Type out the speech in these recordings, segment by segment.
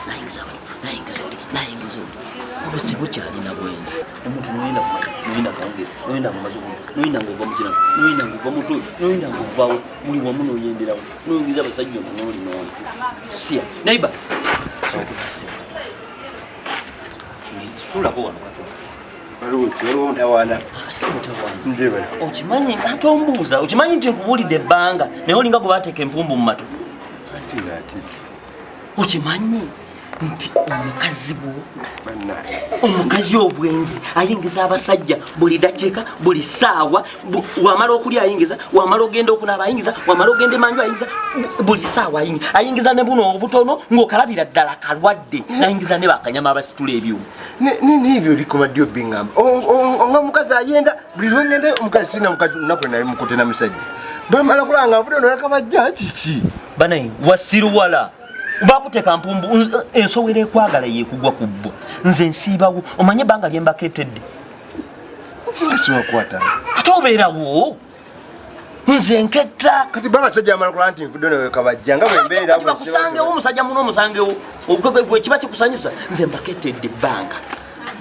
Nayingiza bali, nayingiza oli, nayingiza oli. Olwo sibukyalina bwenzi. Omuntu noyenda kumanya, noyenda kawungezi, noyenda nga omaze okulya, noyenda nga ova mu kirano, noyenda nga ova mu toyi, noyenda nga ovaawo, muli wamu noyenderawo, noyingiza abasajja ono n'oli n'oli. Siya, neighbor. Tulako wano katono. Waliwo mutawaana. Si mutawaana. Okimanyi ate ombuuza, okimanyi nti nkubuulidde ebbanga naye olinga gwe baateeka empumbu mu matu. Okimanyi nti omukazi gwo omukazi obwenzi ayingiza abasajja buli dakiika buli ssaawa, wamala okulya ayingiza, wamala ogenda okunaaba ayingiza, wamala ogenda emanju ayingiza, buli ssaawa ayingiza, ayingiza ne buno obutono ng'okalabira ddala kalwadde, nayingiza ne bakanyama abasitula ebyuma. N'ebyo bikoma ddi obiŋŋamba? Nga omukazi ayenda buli lwengenda omukazi sirina mukazi lunaku naye mukute na musajja bamala kulaba nga nvudde nolakabajja kiki? Banaye wasiruwala bakuteka mpumbu, ensowera ekwagala yekugwa ku bbwa. Nze nsiibawo, omanye ebbanga lye mbaketedde. Nsinga siwakwata. Ate obeerawo nze nketta. Kati baba basajja bamala kulaba nti nvudde nolakabajja nga bwe mbeera bwe bakusangewo omusajja muno omusangewo gwe kiba kikusanyusa. Nze mbaketedde ebbanga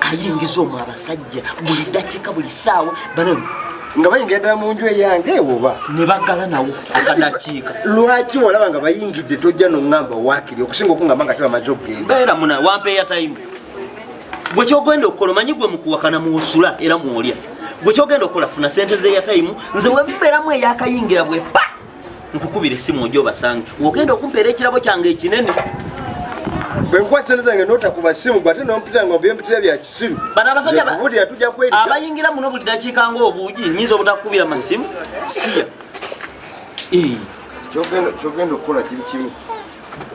ayingiza omwo abasajja buli dakiika buli ssaawa bano nga bayingira ddala mu nju eyange oba ne baggala nawo akadakiika. Lwaki walaba nga bayingidde tojja noŋŋamba waakiri okusinga okuŋŋamba nga tebamaze okugenda? Mbeera muna wampeeya tayimu. Gwe kyogenda okukola omanyi gwe mukuwakana mwosula era mwolya. Gwe kyogenda okukola funa sente z'eya tayimu, nze wembeeramu eyakayingira bwe pa nkukubira essimu ojja obasange ng'ogenda okumpeera ekirabo kyange ekinene. Bwe nkuwa sente zange n'otakuba ssimu gwe ate n'ompitira nga byempitira bya kisiru. Bano abasajja Nze tujja kweriga. Abayingira muno buli dakiika ng'obuugi nyinza obutakukubira masimu siya. Kyogenda okukola kiri kimu.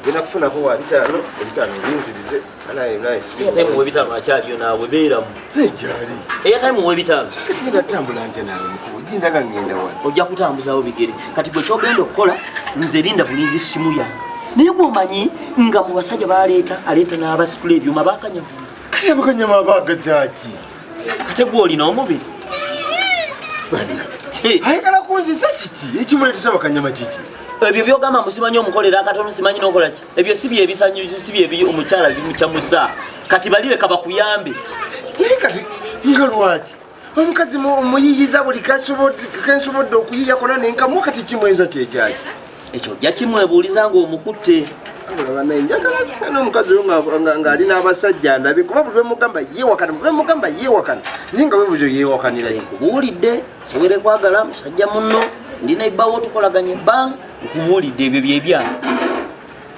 Ogenda kufunako wa bitaano, ebitaano obinzirize. Airtime w'ebitaano akyaliyo naawe beeramu. Gyali. Airtime w'ebitaano. Kati ngenda kutambula ntya naawe mukulu? Gindaga ngenda wano. Ojja kutambuzawo bigere. Kati gwe kyogenda okukola nze linda bulinzi ssimu yange. Naye gw'omanyi nga mu basajja baleeta aleeta n'abasitula ebyuma bakanyama. Kati abakanyama abaagaza ki? Ate gwe olina omubiri. Banna. Ayagala kunzisa kiki? Ekimuleetesa bakanyama kiki? Ebyo byogamba mbu simanyi omukolera akatono simanyi n'okola ki? Ebyo si byebisanyu, si byebi omukyala bimukyamusa. Kati balireka bakuyambe. Naye kati nga lwaki? Omukazi muyiyiza buli kensobodde okuyiya kona nenkamuwa kati kimwenza kyekyaki? Ekyo ojja kimwebuuliza ng'omukutte. Banaye njagala sika n'omukazi oyo ng'ali n'abasajja ndabe kuba buli lwemugamba yeewakana, buli lwemugamba yeewakana, naye nga weebuuza yeewakanira ki? Nze nkubuulidde, nsowere kwagala musajja munno, ndi naibbawo tukolaganye ebbanga, nkubuulidde ebyo bye byange.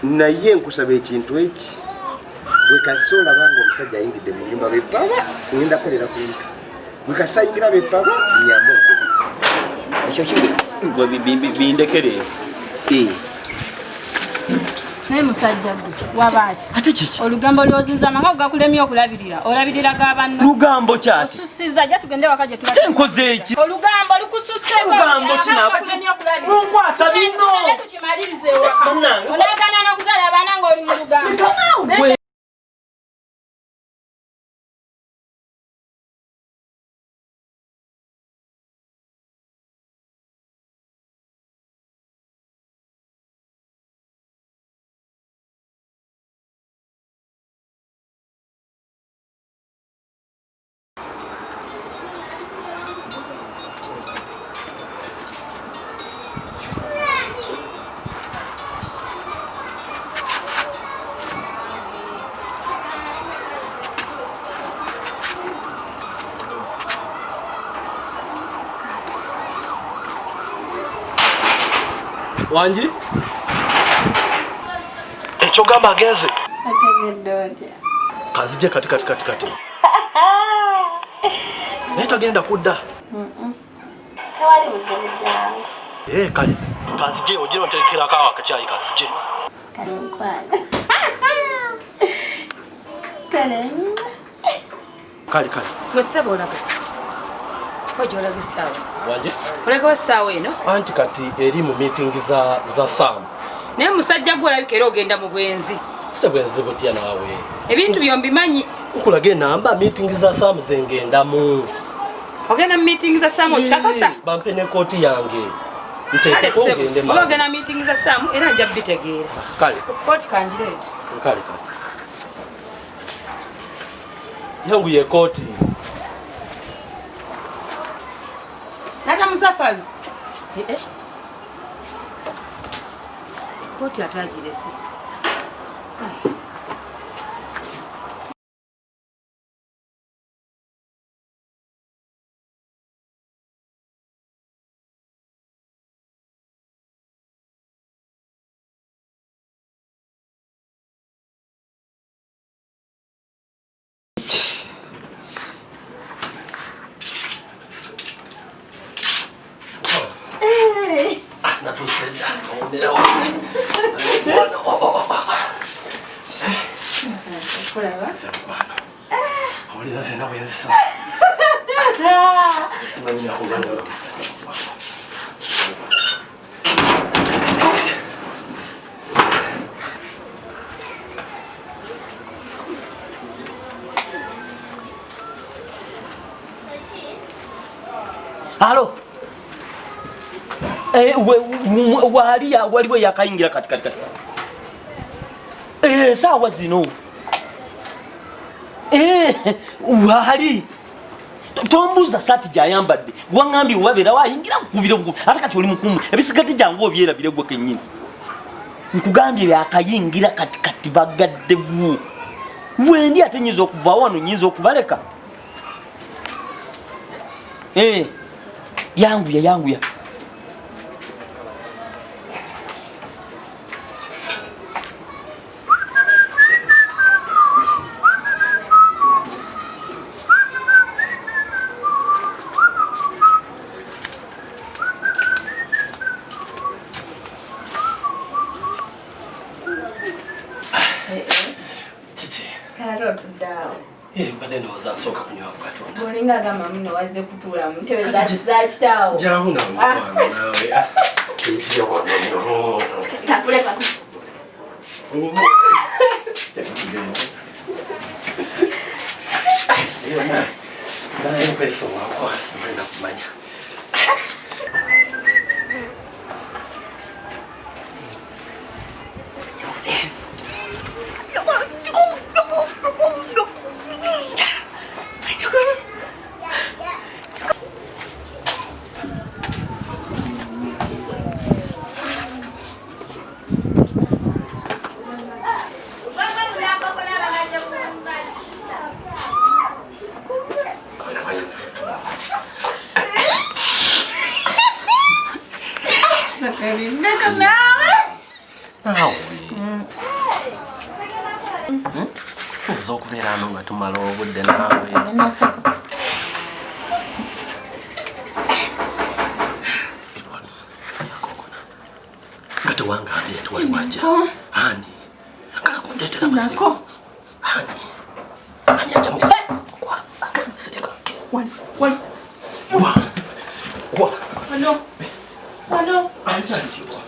Naye nkusaba ekintu eki, bwe kasi olaba ng'omusajja ayingidde mu nnyumba bepaba, ngenda kukolera ku nka. Bwe kasi ayingira bepaba, nyamba okubi. Ekyo gwe bindekere. Naye musajja gwe wabaaki? Ate kiki? Olugambo lw'ozuza amaka gakulemye okulabirira, olabirira ga banno. Lugambo ki ate? Osussizza, jja tugende waka gye tuba. Ate nkoze eki? Olugambo lukususseeko. Lugambo ki Amaka naawe? gakulemye okulabirira. Munkwasa bino. Tugende tukimalirize ewaka. Bannange. Onaagaana n'okuzaala abaana ng'oli mu lugambo. Leka naawe. Wangi? Ekyogamba agenze? Ategedde otya? Kazije kati kati kati kati. Naye tagenda kudda. Tewali buzibu jangu. Kale. Kazije ogira onterekerako awo akacaayi kazije. Kale mukwano. Kale. Kale kale. Gwe ssebo olaga. Ojo olaga essaawa. Wanje? Olagawo essaawa eno? Anti kati eri mu meeting za Sam. Naye musajja gwe olabika era ogenda mu bwenzi. Ate bwenzi butya naawe? Ebintu byo mbimanyi. Nkulaga enamba meeting za Sam ze ngendamu. Ogenda mu meeting za Sam okikakasa? Bampe ne kooti yange. Nteekeko ngende Oba ogenda meeting za Sam era nja bitegeera. Kale. Kooti kangireete. Kale kale. Yanguya ekooti. Tata Muzafaru. Kooti ate agirese. Halo. Waliwo yakayingira kati kati kati. Saawa zino. Wali. Tombuza sati gyayambadde. Wangambye wabeera wayingira nkubira ate kati oli mukumu. Ebisigadde jangu obyerabire gwe kennyini. Nkugambye byakayingira kati kati bagaddewo. Wendi ate nnyinza okuva wano nnyinza okubaleka. Yanguya yanguya. Chichi. Karoti dawo. Mbadde ndowooza nsooka kunywa ku Katonda. Bw'olinga agamba muno wazze kutuula mu ntebe za kitaawo. Jangu nawe mukwano naawe. Takuleka. Naye nkwesonga simanyi nakumanya. Nza okubeera ano nga tumala obudde naawe. Nga tewangambye nti wali wajja. Ani? Kala kundeetera buzibu. Ani? Ani ajja mu... Sirika. Wali. Wa. Wa. Wano. Wano. Ani aliwa?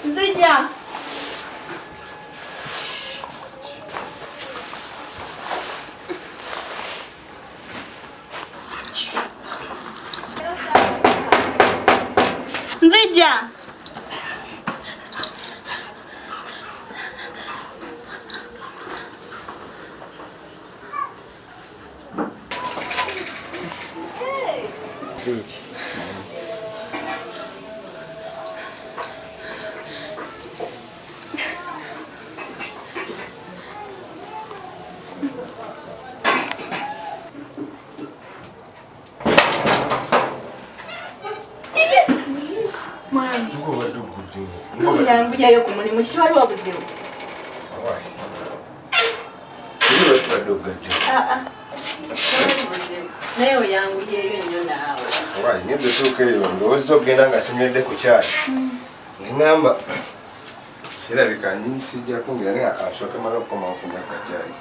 Nzija. Nzija. Yanguyayo ku mulimu kiwaliwo obuzibu. Naye oyanguyeyo nnyo naawe. Ngenda otuuka eyo ndowooza okugenda nga sinywedde ku kyayi. Ne ŋŋamba kirabika sijja kungira naye akansooke mala okukomawo kunywa ku kyayi.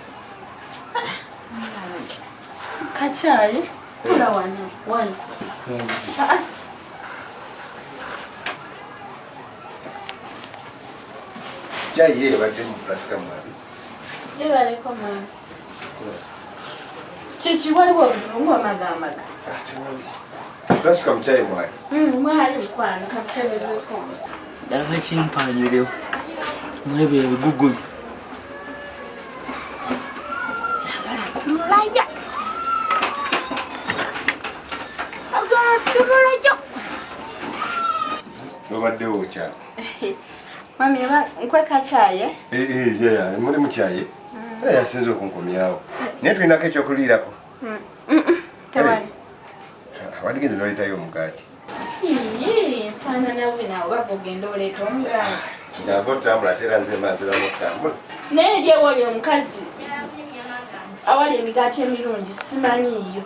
Kacyayi tula wano wano. Kyayi ye badde mu pulasika mwali. Yebaleko mwana. Kiki waliwo obuzibu ng'omagamaga? Tewali. Pulasika mu kyayi mwali. Mwali mukwano kakutebezeeko. Ddala bakimpanyirewo mwebyo ebigugunyu. Saagala tunulaya. Agala tunulayo. Obaddewo okyalo. Mami nkweka kyayi? Muli mu kyayi. Era yasinze okunkomyawo. Naye tulinako ekyokuliirako. Tewali. Wandigenze n'oleetayo omugaati. Nfaanana bwe naawe oba ogenda oleeta omugaati. Njaga otambula ate era nze mba nziramu okutambula. Naye eri ewali omukazi awali emigaati emirungi simanyiiyo.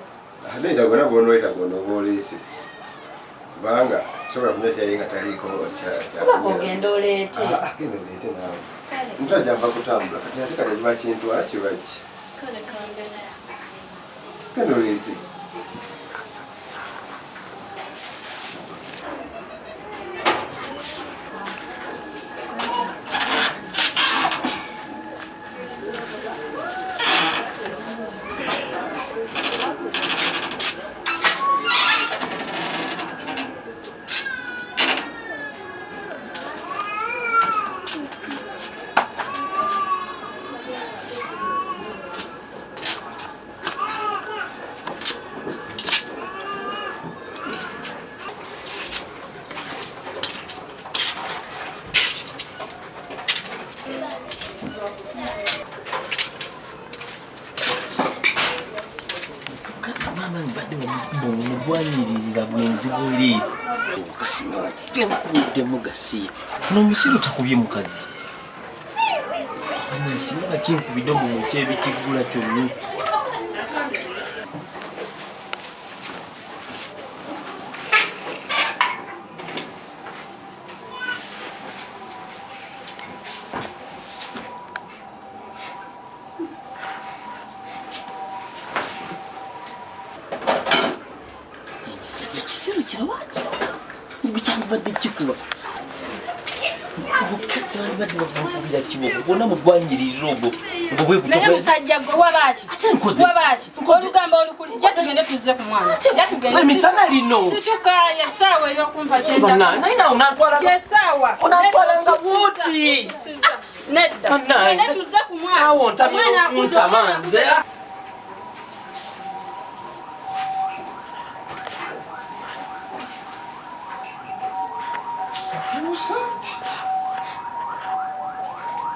Leeta gonna gw'onoleeta gwonna oba oleese. Kubanga sobola kunywa kyayi nga taliiko Oba ogenda oleete. Genda oleete naawe. Musajja nva kutambula kati ate kati kiba kintwala kiba ki? Genda oleete. Mugwanyiririra bwenzi bwereere. Kasinga tenkubiddemu gasiya. N'omusiru takubye mukazi. Singa bakinkubidde mu kyebitiggula kyonna. Ekisiru kino wakiroga. Kyandibadde kikuba. Obukazi bandibadde babunkubira kibooko bwonna mugwanyiririra ogwo. Naye musajja gwe wabaaki? Wabaaki? Olugambo olukuli. Jja tugende tuzze ku mwana. Jja tugende. Emisana lino. Situka yessaawa ey'okumpa kyenjagala. Naye naawe onantwala. Yessaawa. Onantwala nga bw'oti. Nedda. Tugende tuzze ku mwana. Awo ontamye n'okuntama nze.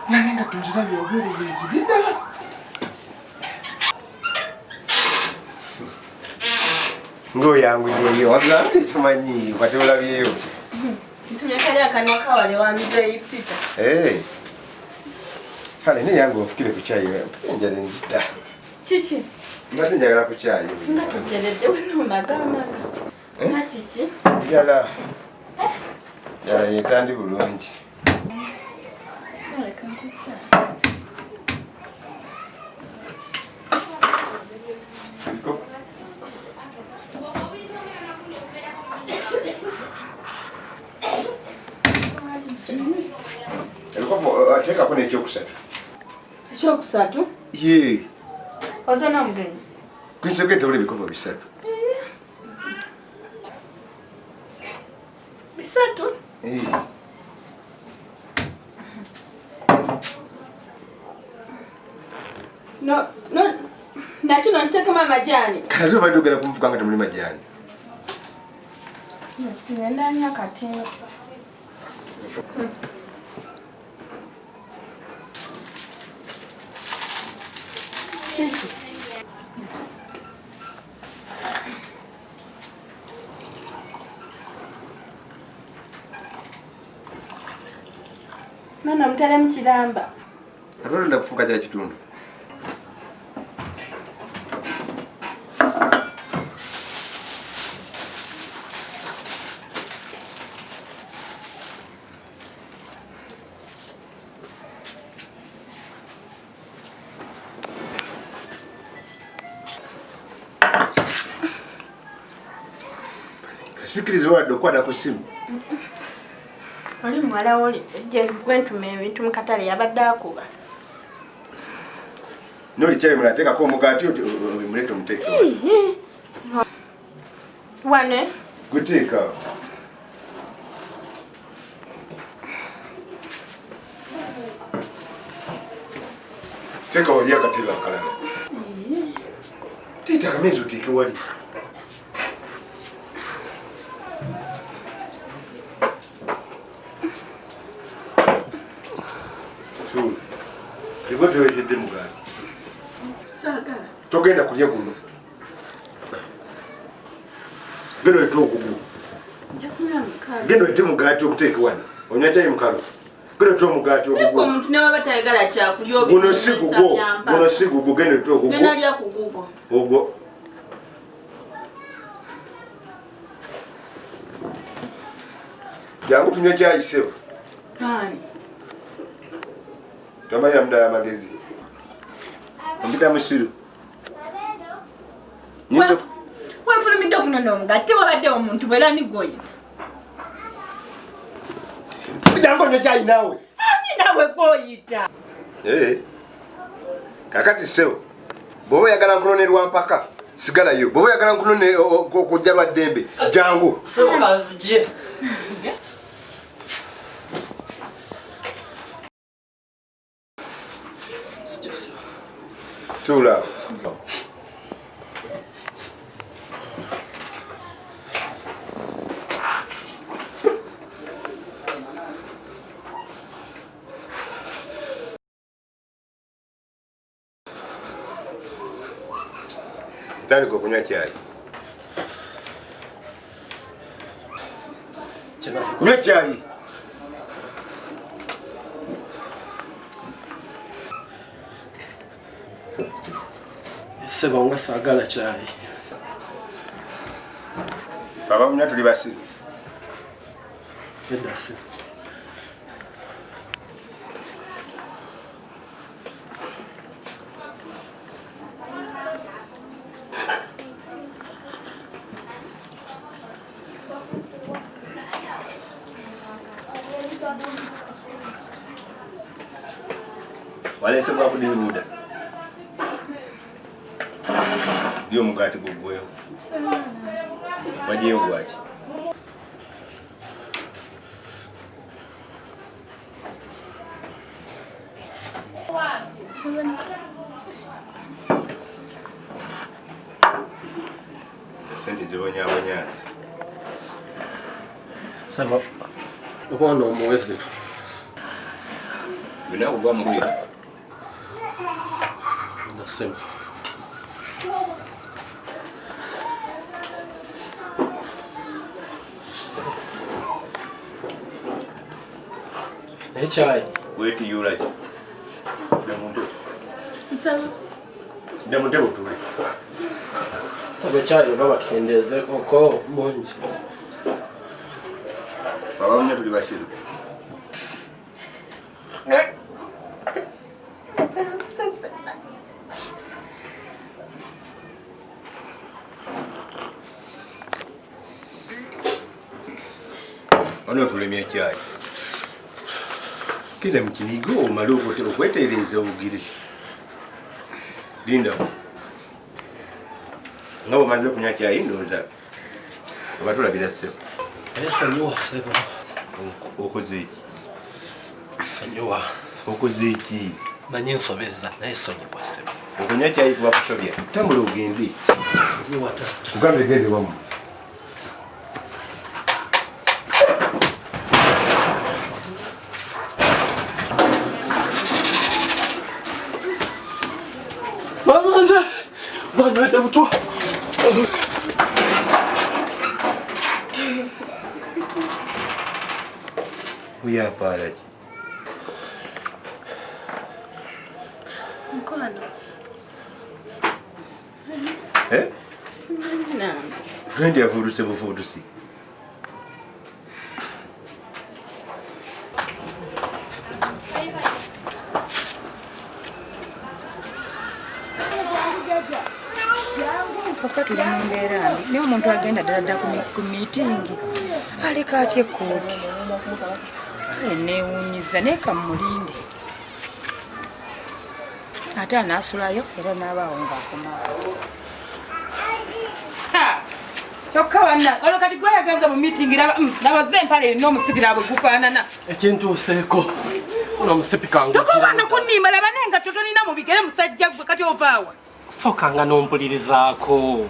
Nange nga tozirabye obwerubeezi ddala. Ng'oyanguyeyo wagambye tekimanyi kati olabyeyo. Ntumye kali akanwa kawale wa muzeeyi Peter. Kale naye yange onfukire ku kyayi enjala enzita. Kiki? Mbadde njagala ku kyayi. Nga toteredde wano magamaga. Nga kiki? Njala. Njala yetandi bulungi. Leka nkukyayi. Ebikopo ateekako n'ekyokusatu. Ekyokusatu? Yee. Oze n'omugenyi? Kuyinza okwetabula ebikopo bisatu. Bisatu? No, no, nakino nkitekemu amajaani. Kati obadde ogenda kumufuka nga temuli majaani. Ngenda nnyo kati. Kiki? Nono muteremu kiramba. Kati olenda kufuka kya kitundu. Sikiriza wadde okukwata ku ssimu. Oli muwala woli gwentuma ebintu mu katale yabadde akuba. Noli kyayi mulateekako omugaati omuleete omuteeke. Wane. Guteeka. Teeka wali akatebe akalala. Teeta akameeza oteeke wali. Tuula. Teweetedde mugaati. Saagala. Togenda kulya guno. Genda oleete ogugwo. Genda oleete mugaati oguteeke wano. Onywa kyayi mukalu. Genda oleete omugaati ogugwo. Omuntu ne waba tayagala kyakulya Guno si gugwo. Guno si gugwo. Genda oleete ogugwo. Genda lya ku gugwo. Ogwo. Jangu tunywe kyayi ssebo. Ani? Tomanyi mudala amagezi. Ompita musiru. Wefulumidde okunona omugaati tewabaddewo omuntu bwera ni gwoyita. Jangu onywe kyayi naawe. Ani naawe gwoyita? Kakati ssebo, bw'oba oyagala nkunonerwa mpaka, sigalayo. Bw'oba oyagala nkunone okujja lwa ddembe, jangu. Ssebo kanzije. Tuula. Tandika okunywa kyayi. Nywa kyayi. Ssebo nga saagala kyayi. Abamunywa tuli basiru. Nedda ssebo. Waleese gwakudiibuuda. Ddi omugaati guggweyo. Waggyeyo gwaki? Ssente zibonyaabonya nze. Ssebo, omwana omuwe zino. Byonna kugwa mugulira. Ssebo. Naye kyayi. Weetiyuula ki? Dda mu ntebe. Nsaba. Dda mu ntebe otuule. Ssebo kyayi oba bakendeezeeko mungi. Abamunywa tuli basiru. Wano tulemye kyayi. Genda mu kinigo omale okwetereeza obugire. Linda. Nga bw'omaze okunywa kyayi ndowooza oba tulabira ssebo. Naye sonyiwa ssebo. Okoze ki? Sonyiwa. Okoze ki? Manyi nsobezza naye sonyiwa ssebo. Okunywa kyayi kuba kusobya. Tambula ogende. Sonyiwa taata. Kugambye gende wammwe. Mama nze banywedde butwa. Oyo apaala ki? Mukwano. Eh? Simanyi nange. Twendi yafuuduse bufuudusi. Tuli mu mbeera mbi, naye omuntu agenda ddala dda ku miitingi aleka atya ekkooti? Kale neewuunyiza, naye kamulinde ate anaasulayo era n'abaawo ng'akomawo. Kyokka banna olwo kati gweyagenze mu miitingi nabaze empale yonna omusipi bwe gufaanana. Ekintuuseeko ono omusipi kangu. Tokobanga kunnimba, laba n'engatto tolina mu bigere musajja gwe, kati ovaawa. Sookanga n'ompulirizaako.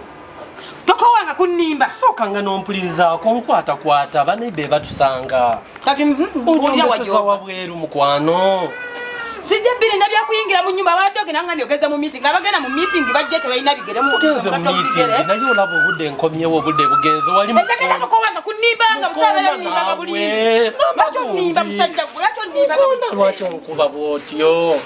Tokowanga kunnimba. Sookanga n'ompulirizaako, nkwatakwata baneibe batusanga. Kati onyomeseza wabweru mukwano. Sijja birinda byakuyingira mu nnyumba, abadde ogenda nga ogeze mu meeting, abagenda mu meeting bajje tebalina bigere mu ogenze mu meeting, naye olaba obudde nkomyewo, obudde bugenze wali mu etekeza. Tokowanga kunnimba nga musajja nimbanga bulimbi. Lwaki onnimba musajja gwe? Lwaki onnimba? Lwaki onkuba bw'otyo?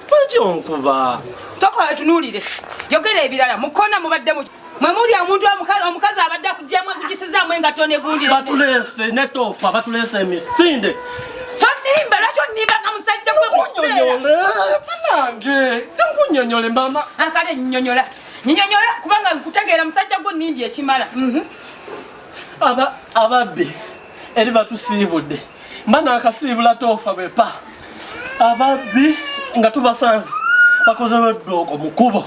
Lwaki onkuba? Tokola, tunuulire, yogera ebirala. Mukona mubadde mu mwe muli omuntu omukazi abadde akugyamu akugisizaamu engatto negundire. Batuleese ne toofa, batuleese emisinde. Tonimba, lwaki onnimba nga musajja gwe? Nkunyonyole banange, nkunyonyole mama. Akale nnyonyola, nnyonyola kubanga nkutegeera musajja gwe, onnimbye ekimala. Ababbi eri batusiibudde, mba nakasiibula toofa bwepa, ababbi nga tubasanze bakoze roadblock mu kkubo.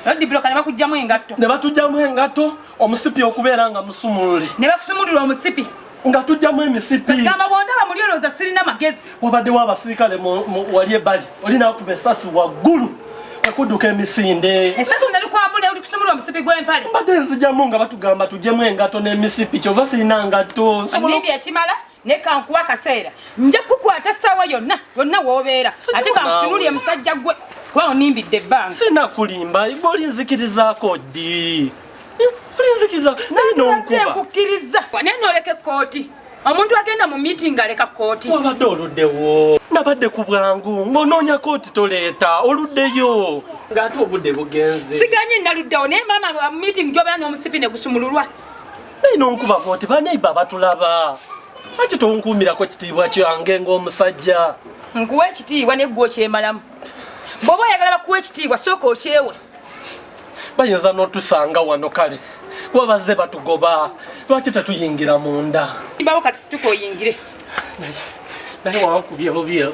Roadblock ne bakugjamu engatto. Ne batugjamu engatto, omusipi okubeera nga musumulule. Ne bakusumulula omusipi. Nga tujjamu emisipi. Gamba bwondaba muli olowooza sirina magezi. Wabaddewo abasirikale wali ebbali, oli nakuba esasi waggulu okudduka emisinde. Esasi nalikwambula oli kusumulula omusipi gw'empale. Mbadde nzijamu nga batugamba tujjemu engatto n'emisipi, kyova sirina ngatto. Nnimbi ekimala, naye kankuwa akaseera, nja kukwata essaawa yonna yonna w'obeera, ate kankutunulye musajja gwe, kuba onimbidde ebbanga. Sina kulimba, olinzikirizaako ddi? Olinzikiriza naye nonkuba. Nkukkiriza, naye noleka ekkooti. Omuntu agenda mu meeting aleka kkooti? Wabadde oluddewo, nabadde ku bwangu ng'onoonya kooti toleeta, oluddeyo ng'ate obudde bugenze. Siganye naluddewo, naye maama, mu meeting gy'obeera n'omusipi ne gusumululwa. Naye nonkuba kooti, baneiba batulaba. Lwaki tonkuumirako kitiibwa kyange ng'omusajja? Nkuwa ekitiibwa, naye gwe okyemalamu. Bw'oba oyagala bakuwa ekitiibwa, sooka okyewe. Bayinza n'otusanga wano, kale kuba bazze batugoba. Lwaki tetuyingira munda? Mbawo kati, situka oyingire. Naye wankubye bubi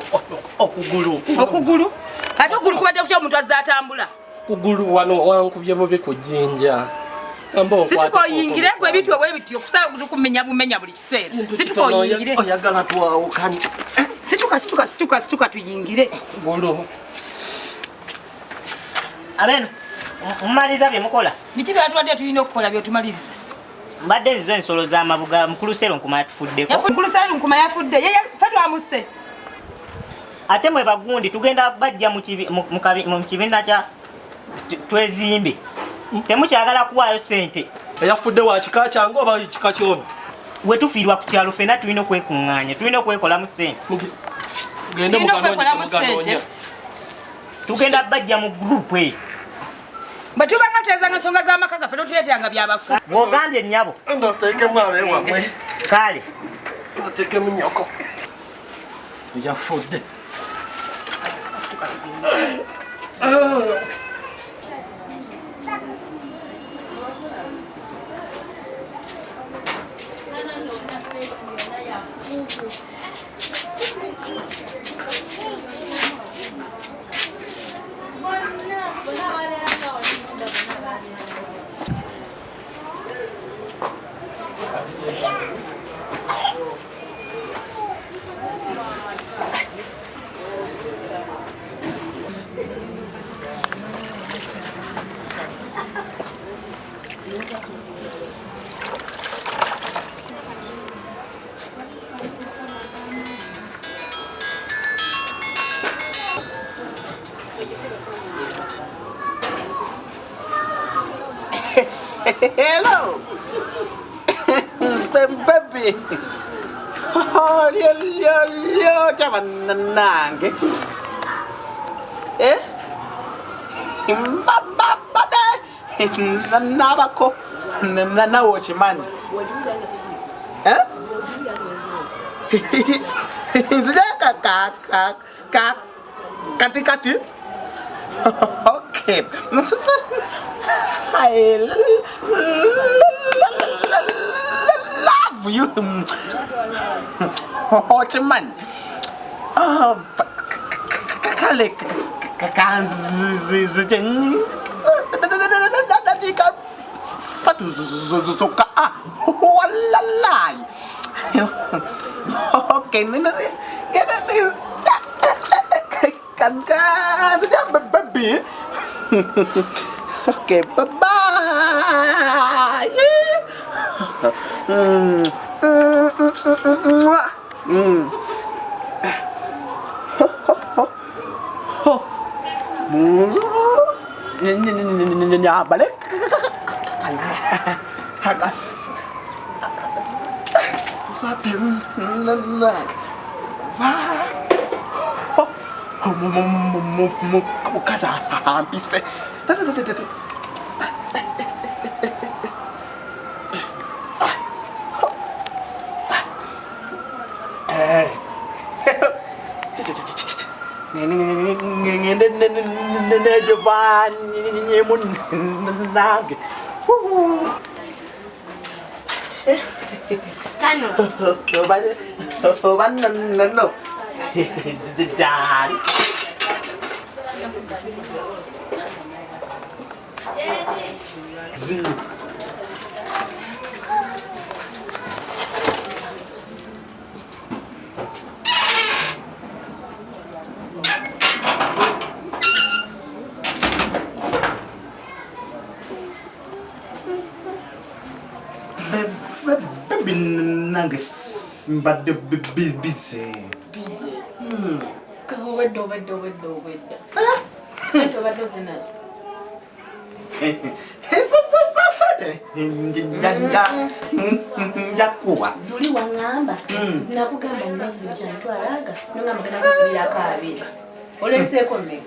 okugulu. Okugulu? Ate okugulu kubadde kutya omuntu azze atambula? Kugulu wano wankubye bubi ku jjinja. Situka oyingire gwe, ebintu obwe bityo kumenya bumenya buli kiseera. Situka oyingire. Oyagala twawukane. Situka, situka, situka, situka tuyingire. Gulu. Abeno mumaliza bye mukola? Biki byatubadde tulina okukola byotumaliriza? Mbadde nzizo ensolo z'amabuga. Mukulu Serunkuma atufuddeko. Mukulu Serunkuma yafudde, fe twamusse. Ate mwe bagundi tugenda bajja mu kibiina kya twezimbe, temukyagala kuwaayo ssente. Eyafudde wa kika kyange oba kika kyono? We tufiirwa ku kyalo ffenna tulina okwekuŋŋaanya, tulina okwekolamu ssente. Gende. Tulina okwekolamu ssente. Tugenda bajja mu group eyo. Bwe tubanga tuyazanga ensonga z'amaka gaffe, totuleeteranga byabafu. Bw'ogambye nnyabo. Ndoteekemu abewamwe. Kale. Ndoteekemu nyoko eyafudde. Hello. Baby. Oh, lyo lyo lyo tabanange. Eh? Mbababade. Nabako. Nawe okimanyi. Eh? Nzija ka ka ka ka kati kati. Okay. Okay. I love you. Okimanyi kale kanzije dakiika 3 zokka. Walalai. Okay. Baby. Okay, bye-bye. Mukazi ampise. Ngende nejovanyemu nange. Kano. No. Baby nange mbadde busy. Busy. Obwedda obwedda obwedda obwedda. Sente obadde ozinazo. Sente njakuwa. Luli waŋŋamba. Nakugamba nina ekizibu kya mitwalo aga. Nongamba genda kufunirako 2. Oleseeko mmeka?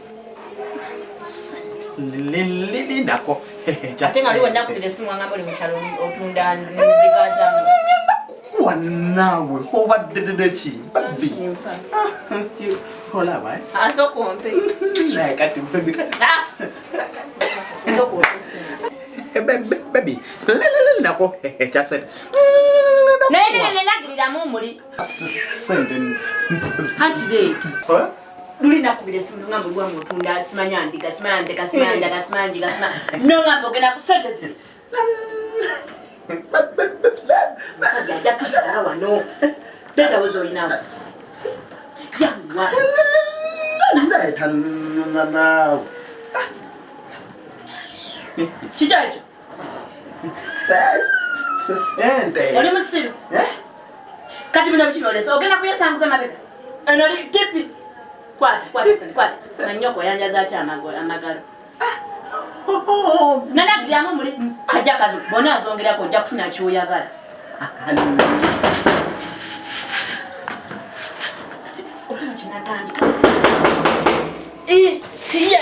Lindako. Ate nga luli wannakubira essimu waŋŋamba oli mu kyalo otunda ndiga zange. Kuwa naawe obadde ki? Baby. Olaba eh? Asooka ompe. Naye kati baby kati. Asooka ompe ssente. Baby, lindako ekya ssente. Naye nenagiriramu muli. Ssente. Anti leeta. Luli nakubira essimu nongamba oli wange otunda simanya ndiga simanya ndega simanya ndaga simanya njiga simanya. Nongamba ogenda ku ssente zino. Musajja ajja tusala wano. Leeta woza olinawo. Yanguwa. Leeta naawe. Kiki ekyo? Ssente. Oli musiru? Kati bino biki by'oleese? Ogenda kuyesanguza mabega? Eno oli tipi. Kwata, kwata sente, kwata. Nnyoko oyanjaza ki amagalo? Nanagiriramu muli kajja kazu. Bonna azongerako ojja kufuna ky'oyagala. Olaba kye natandika. Iye. Nzija.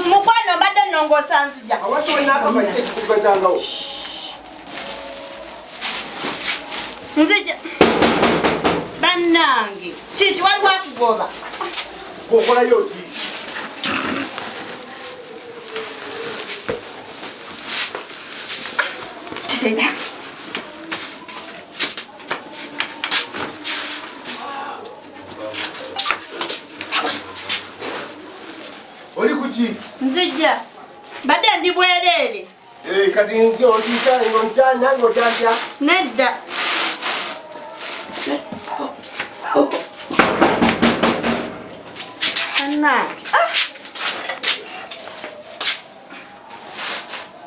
Mukwano mbadde nnongoosa nzija. Nzija. Bannange. Kiki waliwo akugoba? Okolayo ki? Oli kuki? Nzija. Mbadde ndi bwereere. Kati nze otiisa ng'oncana ng'otyantya. Nedda. Bannange.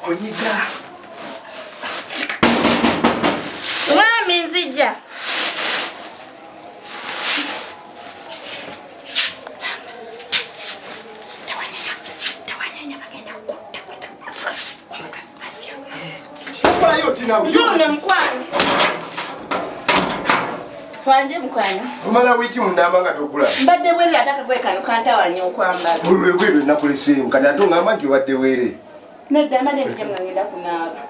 Onyiga. Mwami nzija. Nzuno mukwano. Twanje mukwano. Omala wiiki munamba nga togula. Mbadde bwerere ate akagoye kano kantawanya okwambala. Olwo olugoye lwe nakuleseemu kati ate oŋŋamba nti obadde bwerere. Nedda mbadde nje nga ngenda kunaaba.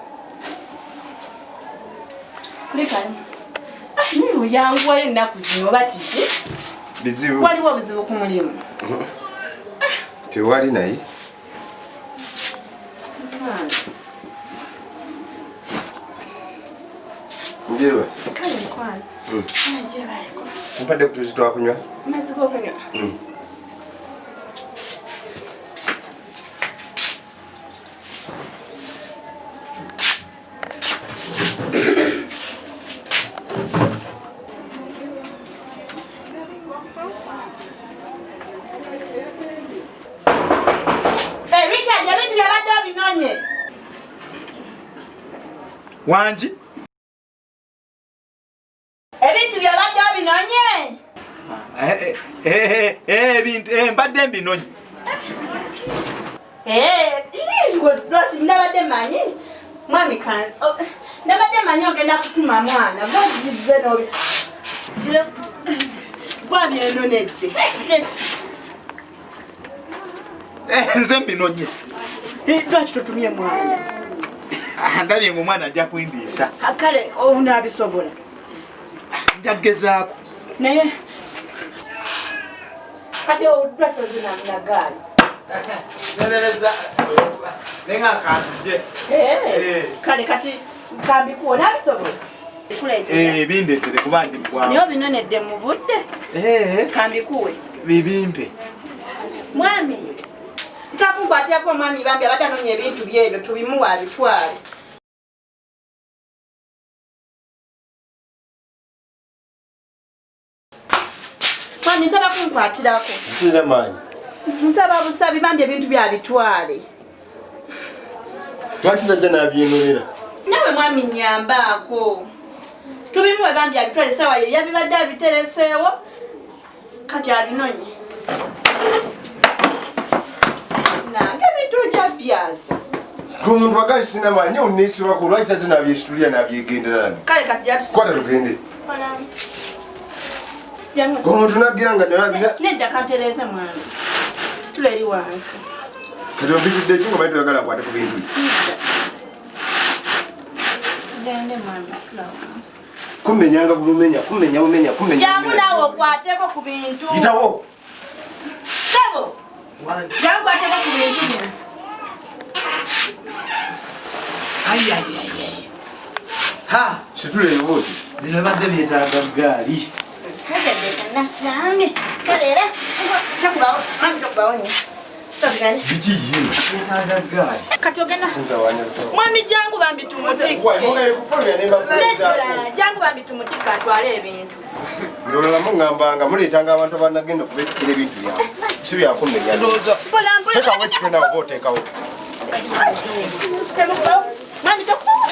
Kulikayo. Naye oyanguwayo ennaku zino oba kiki? Bizibu. Waliwo obuzibu ku mulimu? Tewali naye. Njewe. Kale mukwano. Gyebaleko. Mpadde ku tuzzi twakunywa. Amazzi g'okunywa? Hey, Richard, ebintu byabadde obinonye. Wangi? Ebintu byabadde obinonye. Ebintu mbadde mbinonye. Lwaki nabadde manyi mwami kanzi nabadde manyi ogenda kutuma mwana gwagize nobi gwabyenonedde. Nze mbinonye. Lwaki totumye mwana? Ndabye ng'omwana ajja kwindiisa. Kale onaabisobola. Nja kugezaako. Naye kati lwaki ozina na gaali? Nenereza nenga kanzije. Kale kati kambikuwa onaabisobola? Bindeetere kuba ndi mugwamu. Naye obinonedde mu budde. Kambikuwe. Bibimpe. Mwami. Nsaba kunkwatirako omwami bambi abadde anoonya ebintu byebyo tubimuwe abitwale. Mwami nsaba kunkwatirako. Sirina maanyi. Nsaba busabi bambi ebintu byabitwale. Lwaki tajja n'abyenonera? Nawe mwami nnyambaako. Tubimuwe bambi abitwale essaawa ye yabibadde abitereseewo kati abinonye. Nange ebintu ojja byasa. Omuntu agali sirina maanyi onneesibako lwaki tajja n'abyesitulira n'abyegendera nabyo? Kale kati jja Kwata tugende. Omuntu n'aggira nga nedda kantereeze mwami. Situla eri wansi. Kati ompitidde ki ng'omanyi toyagala nkwate ku bintu byo? Gende mwami, situla wansi. Kumenyanga bulumenya, kumenya bumenya, kumenya. Jangu naawe okwateko ku bintu. Yitawo. Ssebo. Jangu okwateko ku bintu bino. Ha, situla ebibuuzo. Bino bibadde byetaaga ggaali. Biki ye? Byetaaga ggaali. Kati ogenda mwami jangu bambi tumutikke. Jangu bambi tumutikke atwale ebintu. Ndolala mungambanga muleetanga abantu abanagenda okubeetikira ebintu byabwe. Si byakumenya. Teekawo ekitwe naawe oba oteekawo. Mwami tokubawo.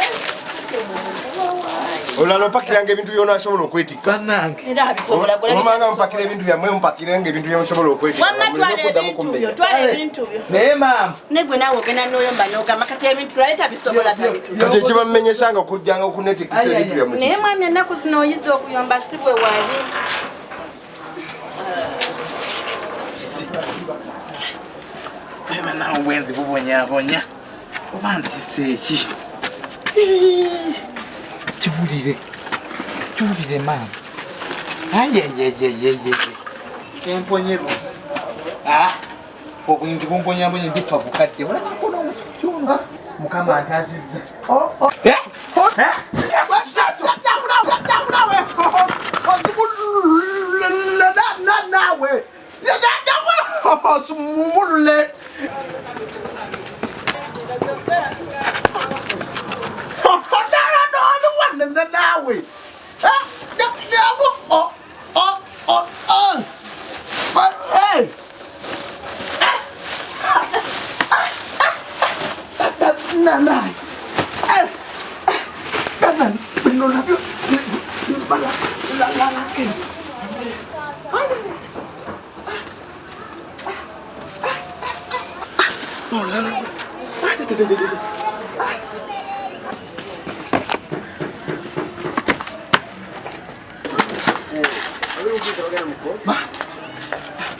Olulala opakiranga ebintu by'onaasobola okwetikka. Bannange. Era abisobola gwe. Omanga mupakira ebintu byammwe mupakirenga ebintu byemusobola okwetikka. Wamma twala ebintu byo, twala ebintu byo. Naye maama. Ne gwe naawe ogenda n'oyomba n'ogamba kati ebintu lwali tabisobola tabitula. Kati ekibamenyesanga okujjanga okuneetikkisa ebintu byammwe. Naye mwami ennaku zino oyize okuyomba si bwe wali. Bannange obwenzi bubonyaabonya. Oba ntiisa eki? Kiwulire. Kiwulire maama. Ayeyeyeyeye. Kemponyerwa. Obwenzi bumbonyabonya ndifa bukadde. Olaba nkono omusajja ono. Mukama antaazizza.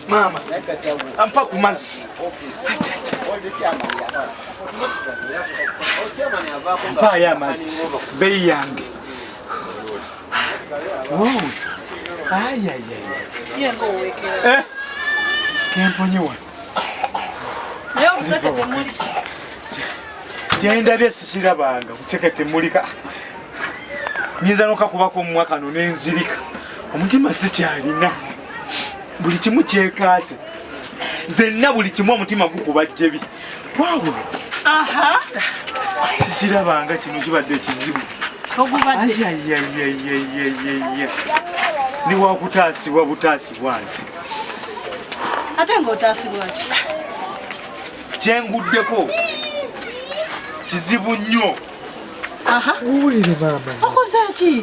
Mama, ampa ku mazzi. Mpaayo amazzi, bbeeyi yange. Wow. Ye ng'oweekera. Eh. Kemponye wano. Naye obuseke temuli. Kyendabye sikirabanga buseke temulika. Nyinza n'okakubako omumwa kano n'enzirika. Omutima sikyalina. Buli kimu kyekaase. Nzenna buli kimu omutima gukuba jjebi. Waawo. Aha. Sikirabanga kino kibadde ekizibu. Ogubadde. Ayayayayayaya. Ndi wakutaasibwa butaasibwa nze. Ate ng'otaasibwa ki? Kyenguddeko kizibu nnyo. Aha. Wulire maama. Okoze ki?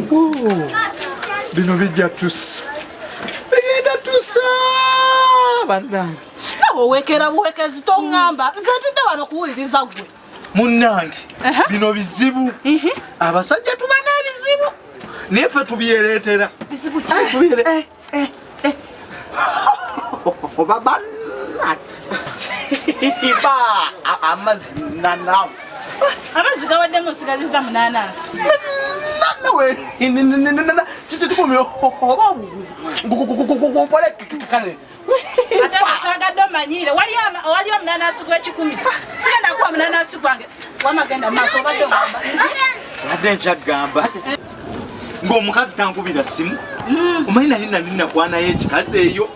Bino bijja tusa. Bigenda tusa bannange. Nawe oweekera buweekezi toŋŋamba. Nze ntudde wano kuwuliriza ggwe. Munnange bino bizibu. Abasajja tuba n'ebizibu naye ffe tubyereetera. Bizibu ki? Tubyere. Oba bannange. Ba amazzi nanawo. Amazzi gawaddemu nsigazizza munaanansi. Nawe kitukumye oba mpole kale. Ate nga saagadde omanyiire waliyo omunanansi gw'ekikumi. Sigenda kuwa munanansi gwange. Wamagenda mu maaso obadde ogamba. Obadde nkyagamba ng'omukazi tankubira ssimu. Omanyi nali nali nakwanayo ekikazi eyo.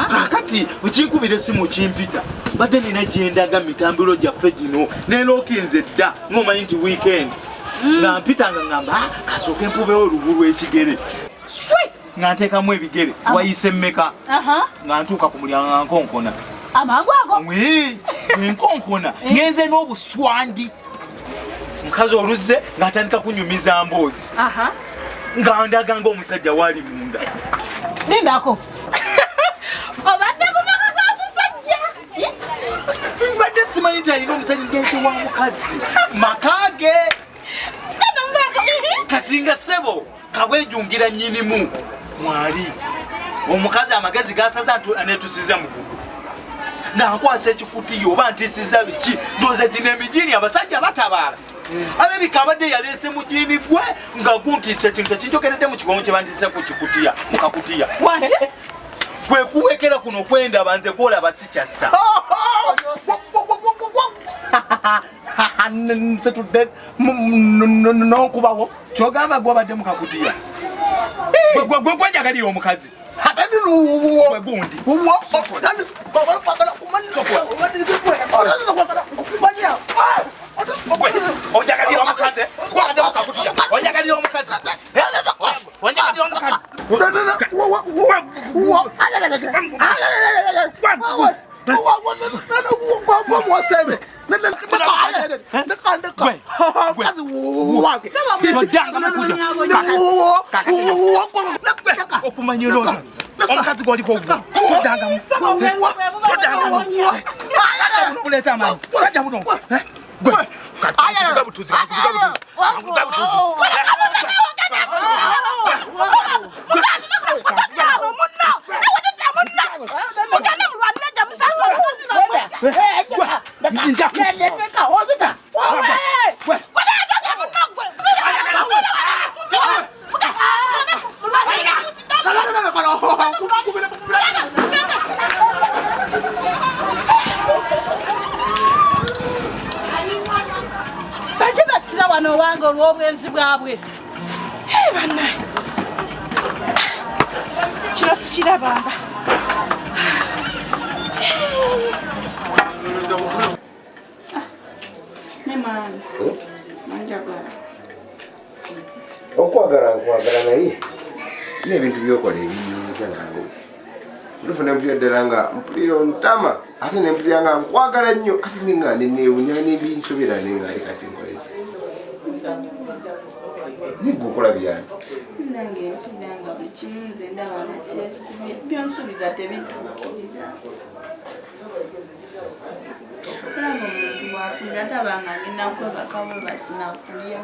Kaakati okinkubira essimu kimpita. Mbadde nina gye ndaga mitambiro gyaffe gino neerookinze dda ng'omanyi nti weekend. Nga mpita nga ŋŋamba kasooke mpubewo olubu lw'ekigere. Swi! Nga nteekamu ebigere wayise mmeka. Nga ntuuka ku mulyango nga nkonkona. Amangu ago? Nkonkona ngenze n'obuswandi. Mukazi oluzze ng'atandika kunyumiza mboozi. Nga ndaga ng'omusajja waali munda. Lindako. Obadde mu maka ga musajja. Simbadde simanyi nti alina omusajja ngenze wa mukazi. Maka ge. Kati nga ssebo kabwejungira nnyinimu mwali. Omukazi amagezi gasaza aneetusiza mugugu. Nga nkwasa ekikutiya oba ntiisiza biki ndowooza gino emijini abasajja batabaala. Alabika abadde yaleese mujini gwe nga guntiisa ekintu tekinjogeredde mu kigongo kye bantiisa ku kikutiya mu kakutiya. Waki? Kwe kuwekera kuno kwendaba nze kwolaba sikyassa. Nsetudde n'onkubawo. Ky'ogamba gw'obadde mu kakutiya. Gwe gwenjagalira omukazi. Gwe gundi. Onjagalira omukazi. Gw'obadde mu kakutiya. Onjagalira omukazi. Onjagalira omukazi. Okumanya olowooza omukazi gw'oliko ogwo toddangamu toddangamu buleeta amaanyi kajja buno gwe kankutuga butuzi kankutuga butuzi Bajje battira wano owange olw'obwenzi bwabwe. Bannaye. Kino sikirabanga. Ne mwami. Mwanjagala. Okwagala nkwagala naye n'ebintu by'okola ebiyinza naawe. Ntuufu ne mpulira ddala nga mpulira ontama ate ne mpulira nga nkwagala nnyo kati ne nga neneewunya n'ebinsobera ne nga kati nkole ki. Naye ggwe okola byani? Nange mpulira nga buli kimu nze ndaba nga kyesibye byonsuubiza tebituukirira. Olaba omuntu bw'afumbira taba nga ngenda kwebaka bwebasi na kulya.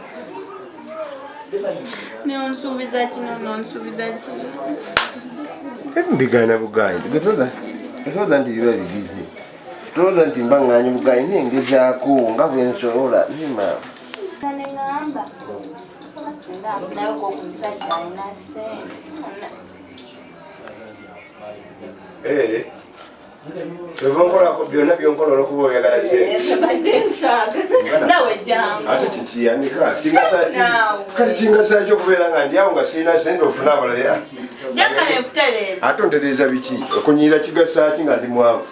Nonsuubiza kino nonsuubiza kino. Mbigaana bugaanyi. Tetulowooza nti biba bigizi. Tulowooza nti mba ŋŋaanyi bugaanyi naye ngezaako nga bwe nsobola. Naye maama. Ne ŋŋamba Singa afunayoko ku musajja alina ssente. Kyova nkolako byonna byonkola olwokuba oyagala ssente. Mbadde nsaaga. Nawe jangu. Ate kikiyanika kati kingasa ki okubeera nga ndi awo nga sirina ssente ofune abalala. Jakale nkutereeza. Ate ontereeza biki? Okunyirira kigasa ki nga ndi mwavu?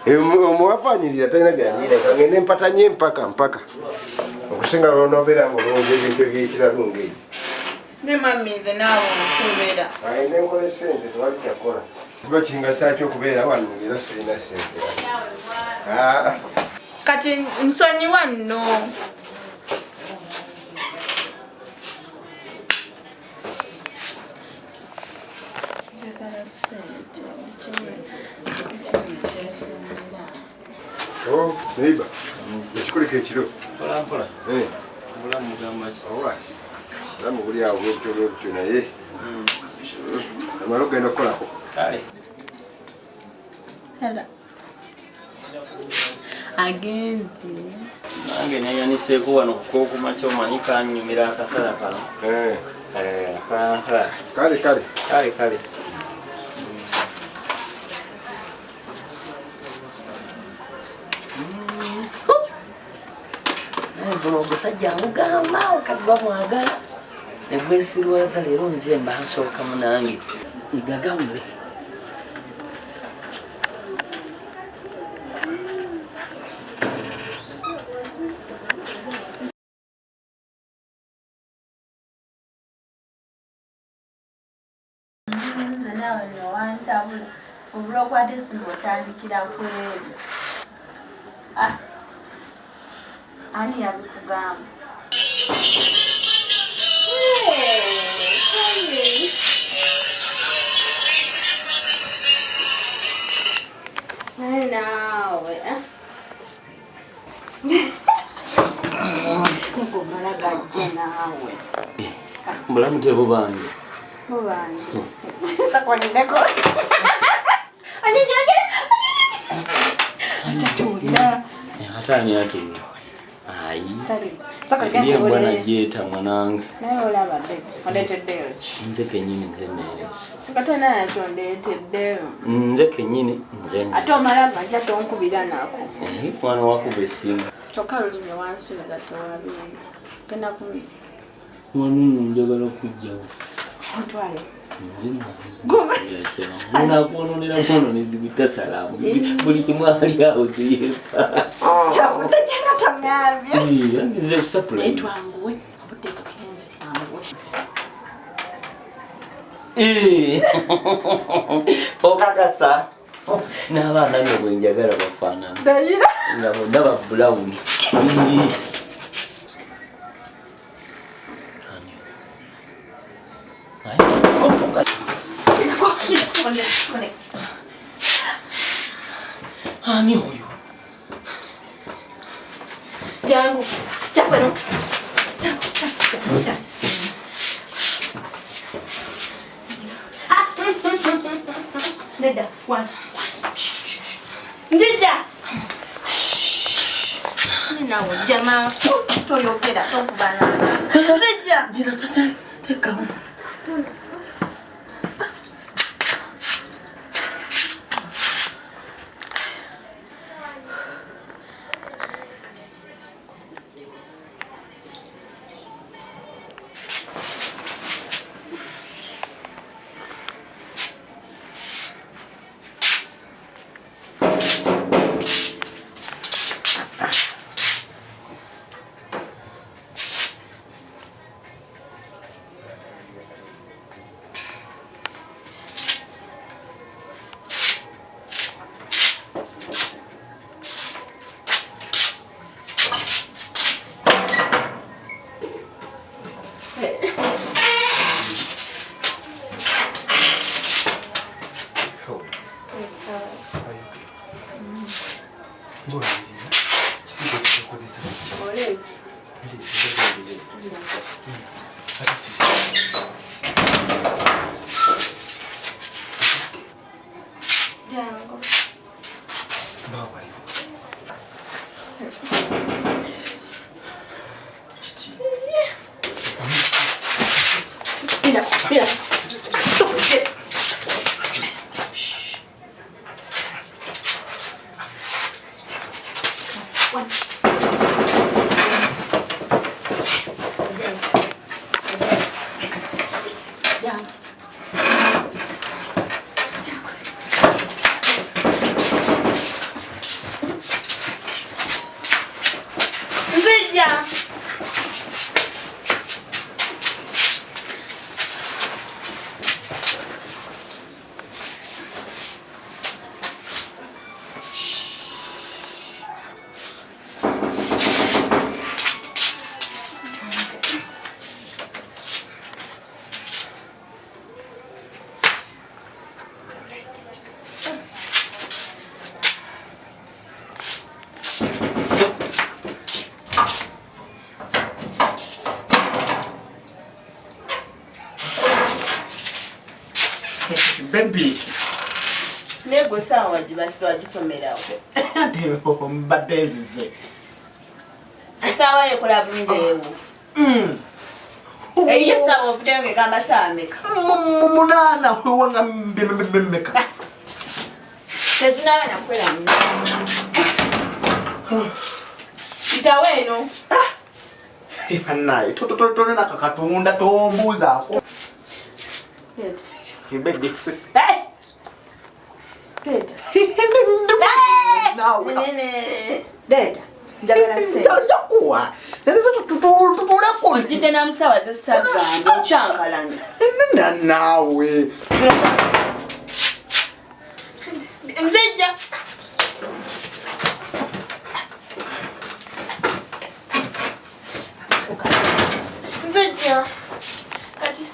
Omuwavu anyirira talina byanyirira kangende mpatanye mpaka mpaka. Okusinga lw'onoobeera ng'olowooza ebintu eby'ekiralu ng'ebyo. Ne mami nze naawe onsuubira. Agende nkole ssente tewali kyakukola. Kiba kingasa ki okubeera wano ng'era sirina ssente. Kati nsonyiwa nno. Njagala ssente kimu kyesuubira. Oh, neighbor. Ekikuleka ekiro. Mpola mpola. Obulamu bugamba ki? Obulamu buli awo bwebutyo bwebutyo naye. Amala okugenda okukolako. Kale. Hello. Agenze. Nange neyaniseeko wano kukokumakya omanyi kanyumira akasana kano. Kale kale. Kale kale. Guno ogusajja ngugamba omukazi bamwagala negwesirwaza leero nze mba nsooka munange egagawule. Nze naawe nno wantabula obula okwata essimu otandikira ku ebyo. Ani yabikugamba? Naye naawe ngomala gajja naawe. Bulamu tebubanje. Bubanje. Sakwalindeko. Anyinyagira. Atatuulira. Ate ani atuulira? Ayi. Eri embwa nagyeeta mwanange. Naye olaba be, ondeeteddeyo ki? Nze kennyini nze neerese. Nga tolina nakyo ondeeteddeyo. Nze kennyini nze. Ate omala gajja tonkubira nako. Mwana wakuba essimu. Kyokka lulimi wansuubiza tewabimba. Genda ku Mwana ono njagala kujjawo. Ontwale. Nakwononera kwononezi gutasalamu. Buli kimu ali awo teyefa. Kyavudde gye tongambye. Nze kusapula. Twanguwe, obudde bugenze twanguwe. Okakasa. N'abaana nno bwe njagala bafaanana. Ndayira. Nga bonna ba bulawuni. Ani oyo? Jangu. Jangu eno. Jangu, jangu, jangu. Nedda, wansi, wansi. Njija. Ninawo jama toyogera tokubana. Nzija. Jira tata tekawo. Nzija. Baby. Naye gwe saawa gibagisomerawo. Ate mbadde nzize. Essaawa yekola bulungi ewo. Eyiyo essaawa ovuddeyo ng'egamba ssaawa mmeka? 8 wanga mmeka? Tezinaba nakuwera 8. Mpitawo eno. Bannaye tolina kakatunda tombuuzaako. Baby, sis. Hey! Leeta. Leeta. Njagala ssente. Njakuwa. Tutuleko. Ojjidde na musawa z'essagamba okyankalanya. Naawe. Nzijja. Nzijja. Kati.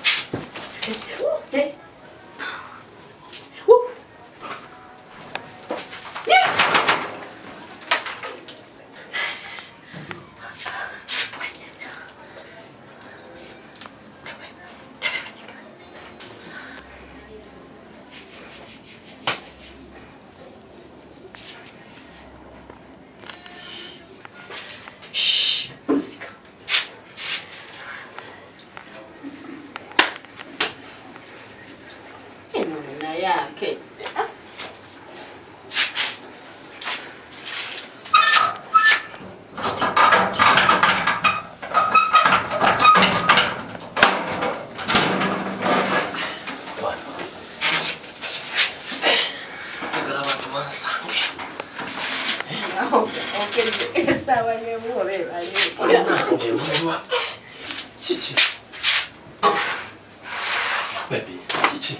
Kiki? Baby, kiki?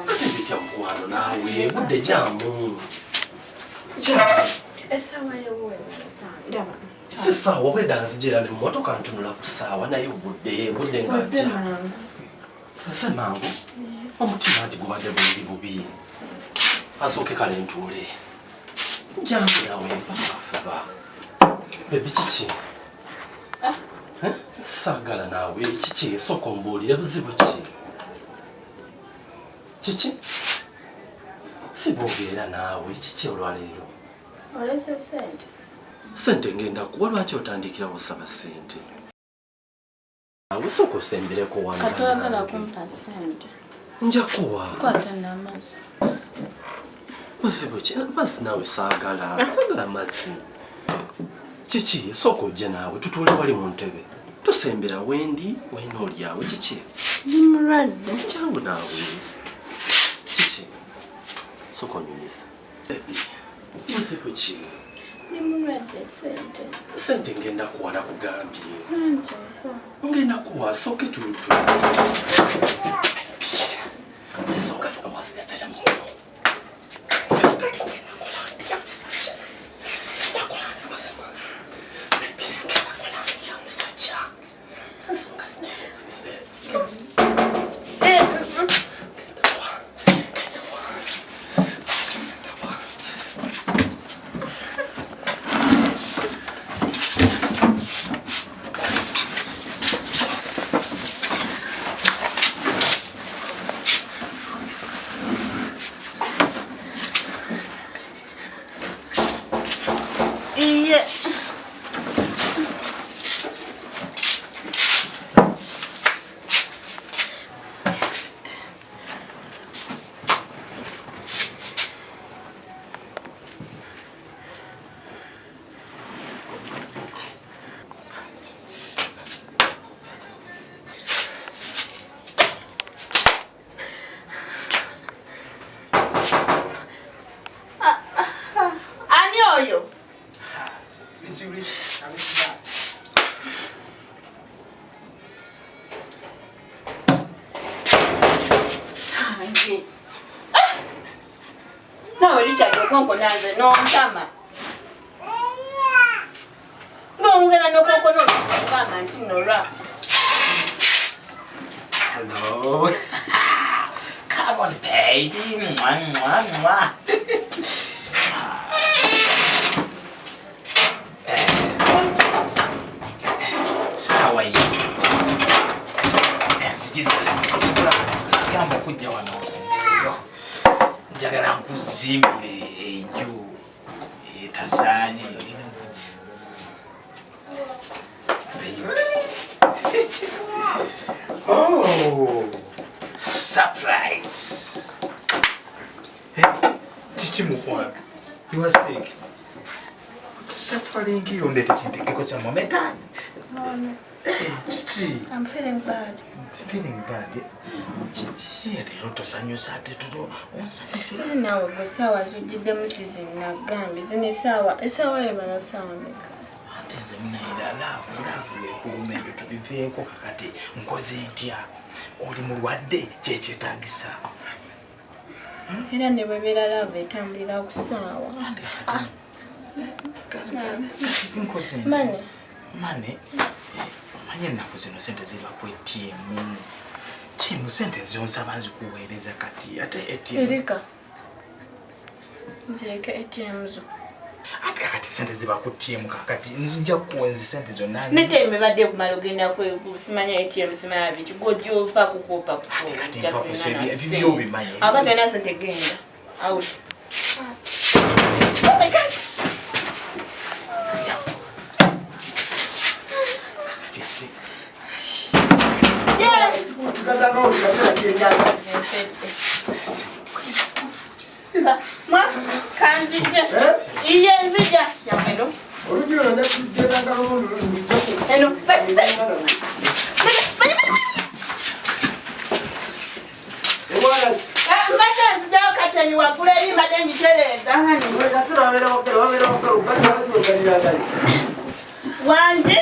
Ate bitya mukwano naawe budde jamu. Si ssaawa obwedda nzijira n'emmotoka ntunula ku ssaawa naye budde budde nga nze mangu omutima nti gubadde bubi bubi. Asooke kale ntuule. Jangu naawe mpaka. Baby kiki? Saagala naawe kiki? Sooka ombuulire buzibu ki? Kiki? Si bw'obeera naawe kiki olwaleero? Oleese ssente. Ssente ngenda kuwa lwaki otandikirawo osaba ssente? Awo sooka osembireko wano. Katwagala kumpa ssente. Nja kuwa. Kwata n'amazzi. Buzibu ki? Amazzi naawe saagala. Saagala amazzi. Kiki? Sooka ojje naawe tutuule wali mu ntebe. Tusembera wendi wena oli awo kiki? Ndi mulwadde. Jangu naawe. Kiki? Sooka onyumize. Buzibu ki? Ndi mulwadde ssente. Ssente ngenda kuwa nakugambye. Anti mpa. Ngenda kuwa sooke tutu. Ensonga zino wazisitemu. Okonkona nze n'ontama. Ng'ongera n'okonkona okugamba nti nno lwa. Hello. Come on, baby. Mwah, mwah, mwah. So how are you? Ensigiza gamba okujja wano nkombereyo. Njagala nkuzimbire enju etasaanye erina Baby. Oh, surprise. Hey, kiki mukwano? You are sick. Suffering you ndete kintekeko kya mometani. Hey, kiki? I'm feeling bad. Feeling bad. Kiki leero tosanyusa ate tulo onsanyukira. Naawe gwe essaawa z'ogiddemu si zinagambye zino essaawa essaawa yo bala ssaawa mmeka? Ate nze munaira love love ekuluma ebyo tubiveeko kakati nkoze ntya? Oli mulwadde kyekyetaagisa. Era ne bwebeera love etambulira ku ssaawa. Kati nkoze ntya? Mane. Mane, omanye ennaku zino sente ziva ku ATM. TM sente zonsaba nzikuweereza kati ate ATM. Sirika. Nzireke ATM zo. Ate kakati sente ziva ku ATM kakati nja kuwa nzi sente zonna. Ne TM ebadde ekumala ogenda simanya ATM simanya biki gw'ojja kukopa kukopa. Ate kati mpa ku ebibyo obimanyi. Aba tolina sente genda. Out. Oh my God. Mwa kanzije. Iye nzija. Nyameno. Eno. Mbadde nzijayo kateni waggulu eri mbadde ngitereeza hani. Wangi.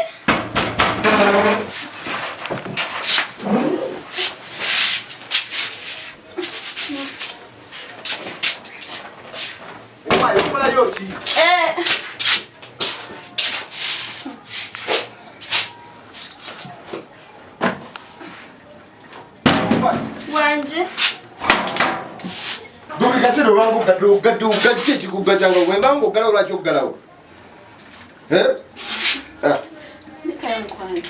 Wanje. Buli kaseera obanga ogadde ogadde ogadde ki ekikugazanga bwembanga oggalawo lwaki oggalawo? Ndekayo mukwano.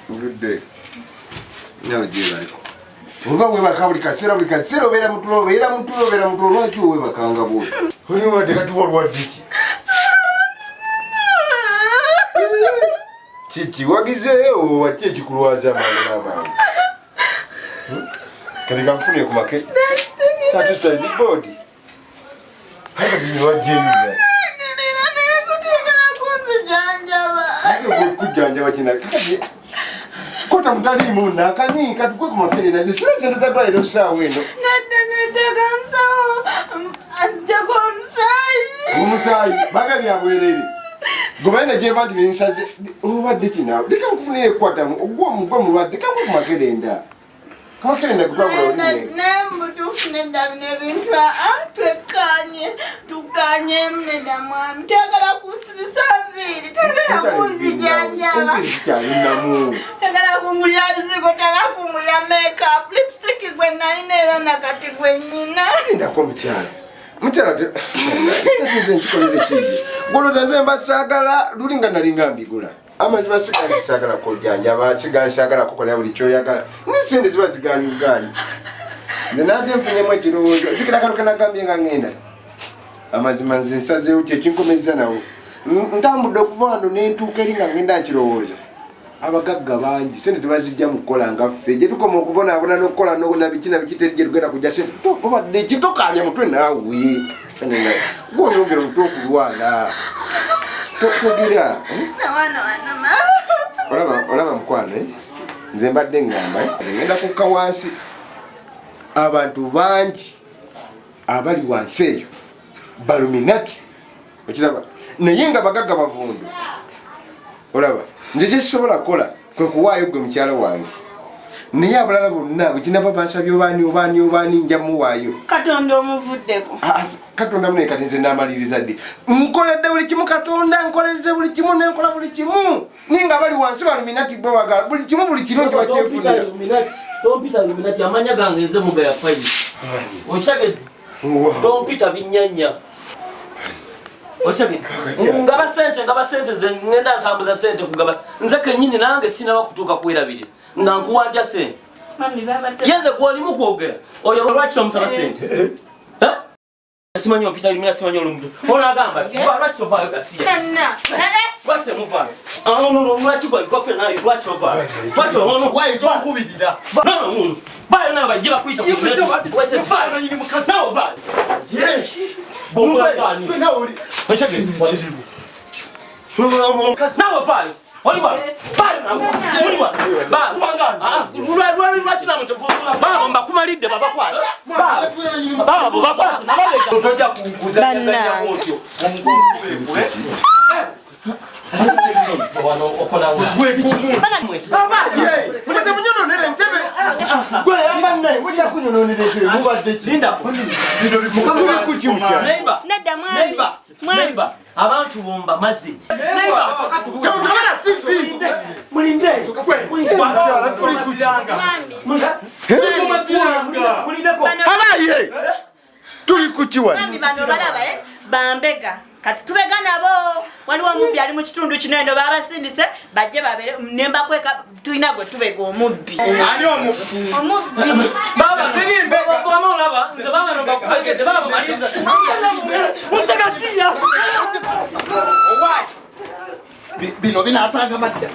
Ndudde. Nawe gyebaleko. Oba weebaka buli kaseera obeera mutulo obeera mutulo obeera mutulo lwaki weebakanga bw'otyo? Oli mulwadde kati walwadde ki? Kiki wagizeewo oba ki ekikulwaza amangu n'amangu? Kati kanfune ku make. Kati side board. Haya bino wajja. Kujjanjaba kina kati kota mutaliimu nakani kati gwe ku mafere nazo sina sente za ddwaliro ssaawa eno. Nedda neetaaga musawo azijjako omusaayi. Omusaayi baga bya bwerere. Gobaina gyeva nti binsaze obadde kinaawe leka nkufunire ekkwatamu ogwa mulwadde kangu ku makerenda. Kamakerenda gutwagula olulimi. Naye mubutuufu nedda bino ebintu twekkaanye tukkaanyeemu nedda mwami twagala kusibisa nviiri twagala kunzijanjaba twagala kungulira bizigo twagala kungulira makeup lipstick gwe nalina era nakati gwe nnyina. Lindako mukyala. Mukyala nze nkikolere kingi. Gw'olowooza nze mba saagala luli nga nalinga mbigula. Amazima siganyi saagala kujjanjaba siganyi saagala kukolera buli ky'oyagala. Ne sente ziba zigaanyi bugaanyi. Nze nadde nfunyemu ekirowoozo. Jjukira akantu ke nagambye nga ŋŋenda. Amazima nze nsazeewo kye kinkomezza nawo. Ntambudde okuva wano ne ntuuka eri nga ŋŋenda nkirowooza. Abagagga bangi sente tebazijja mu kukola nga ffe. Gye tukoma okubonaabona n'okukola na biki na biki teri gye tugenda kujja sente. Obadde ki tokaabya mutwe naawe. Gw'oyongera omutwe okulwala. Togira. Olaba mukwano nze mbadde ŋŋamba ngenda kukka wansi. Abantu bangi abali wansi eyo baluminati okiraba naye nga bagagga bavundu. Olaba nze kye sisobola kukola kwe kuwaayo gwe mukyala wange Naye abalala bonna bwekinaba bansabye obaani obaani obaani nja muwaayo. Katonda omuvuddeko. Katonda munaye kati nze naamaliriza ddi? Nkoledde buli kimu Katonda, nkoleze buli kimu nenkola buli kimu. Naye nga bali wansi baluminati bo bagala buli kimu buli kirungi bakyefunira. Tompita Illuminati, amanya gange nze Mugaya Fayiro. Okitegedde? Tompita binnyanya. Okitegedde? Ngaba sente, ngaba sente nze ngenda ntambuza sente kugaba. Nze kennyini nange sinaba kutuuka kwerabirira. Nga nkuwa ntya sente? Yenze gw'olimu kwogera. Oyo lwaki tomusaba sente? Simanyi ompita Illuminati, simanyi oli mutu. Ono agamba ki? Lwaki tovaayo gasiya? Lwaki temuvaayo? Ono lwaki gwe nayo lwaki tovaayo? Lwaki ono? Wayi tonkubirira. No, no, vaayo nawe bajje bakuyita ku Nawe vaayo. Nawe vaayo. Oli wano. Vaayo nawe. Oli wano. Lwaki namwe Baabo mbakumalidde babakwate. Baabo bakwate nababega. Tojja kuzannya bw'otyo. Abantu bomba mazi. Mulinde. Abaye. Tuli kukiwa. Bano balaba bambega. Kati tubega nabo waliwo omubbi ali mu kitundu kino eno babasindise bajje babere nembakweka tulina gwe tubega omubbi. Ani omubbi? Omubbi. Baba siri mbega. Baba olaba nze baba no bakwegeze baba maliriza. Mutegasiya. Owai. Bino binasanga madda.